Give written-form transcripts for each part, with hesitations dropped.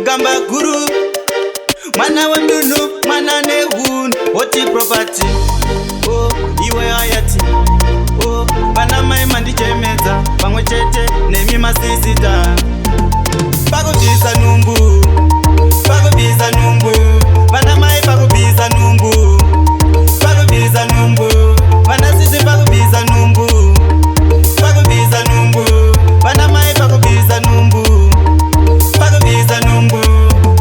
Gamba guru, mwana wemdunhu, mwana nehunhu, hot property. Oh, iwe ayati. Oh, vana mai mandichemedza pamwe chete nemi masisita. Pakubvisa nhumbu, pakubvisa nhumbu, vana mai pakubvisa nhumbu, pakubvisa nhumbu, vana sisi pakubvisa nhumbu, pakubvisa nhumbu, vana mai pakubvisa nhumbu, pakubvisa nhumbu,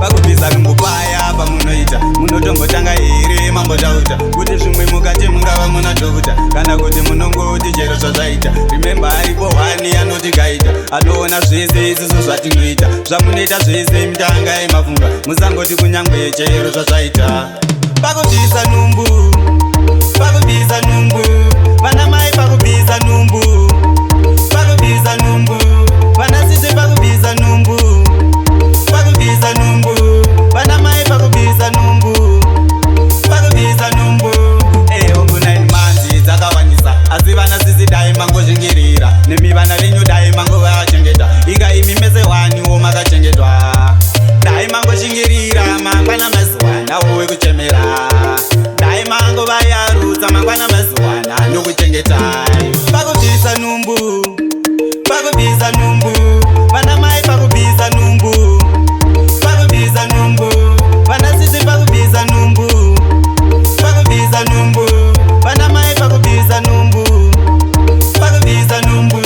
pakubvisa nhumbu. Paya pamunoita munotombotanga here mambotauta kuti zvimwe mukati mungava muna doctor, kana kuti munongoti chero zvazvaita? Remember, aripo one anotigaita, anoona zvese isusu zvatinoita. Zvamunoita zvese mitanga yemafunga, musangoti kunyangwe chero zvazvaita. Pakubvisa nhumbu, pakubvisa nhumbu, vana mai pakubvisa nhumbu, pakubvisa nhumbu, vana sisi pakubvisa nhumbu, pakubvisa nhumbu, vana mai pakubvisa nhumbu, pakubvisa nhumbu. Ehongu, 9 months dzakawandisa, asi vana sisi dai mangozvingirira, nemi vana venyu dai mangovachengeta. Inga imi mese waniwo makachengetwa, dai mangoshingirira, mangwana mazuwana wekuchemera. Dai mangovayarutsa, mangwana mazuwana nokuchengetai. Pakubvisa nhumbu, pakubvisa nhumbu, vana mai pakubvisa nhumbu, pakubvisa nhumbu, vana sisi pakubvisa nhumbu, pakubvisa nhumbu, vana mai pakubvisa nhumbu, pakubvisa nhumbu,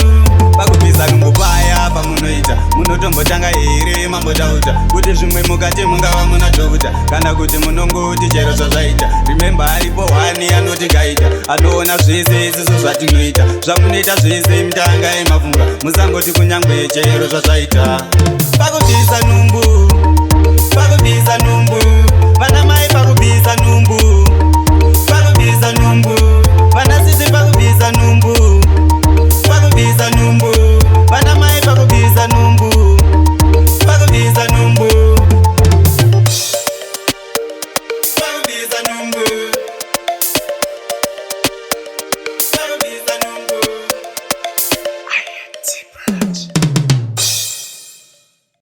pakubvisa nhumbu. Paya pamunoita munotombotanga here mambotauta kuti zvimwe mukati mungava muna doctor, kana kuti munongoti chero zvazvaita? Remember, aripo one anotigaita, anoona zvese isusu zvatinoita. Zvamunoita zvese mitanga yemafunga, musangoti kunyangwe chero zvazvaita. Pakubvisa nhumbu, pakubvisa nhumbu, vana mai pakubvisa nhumbu.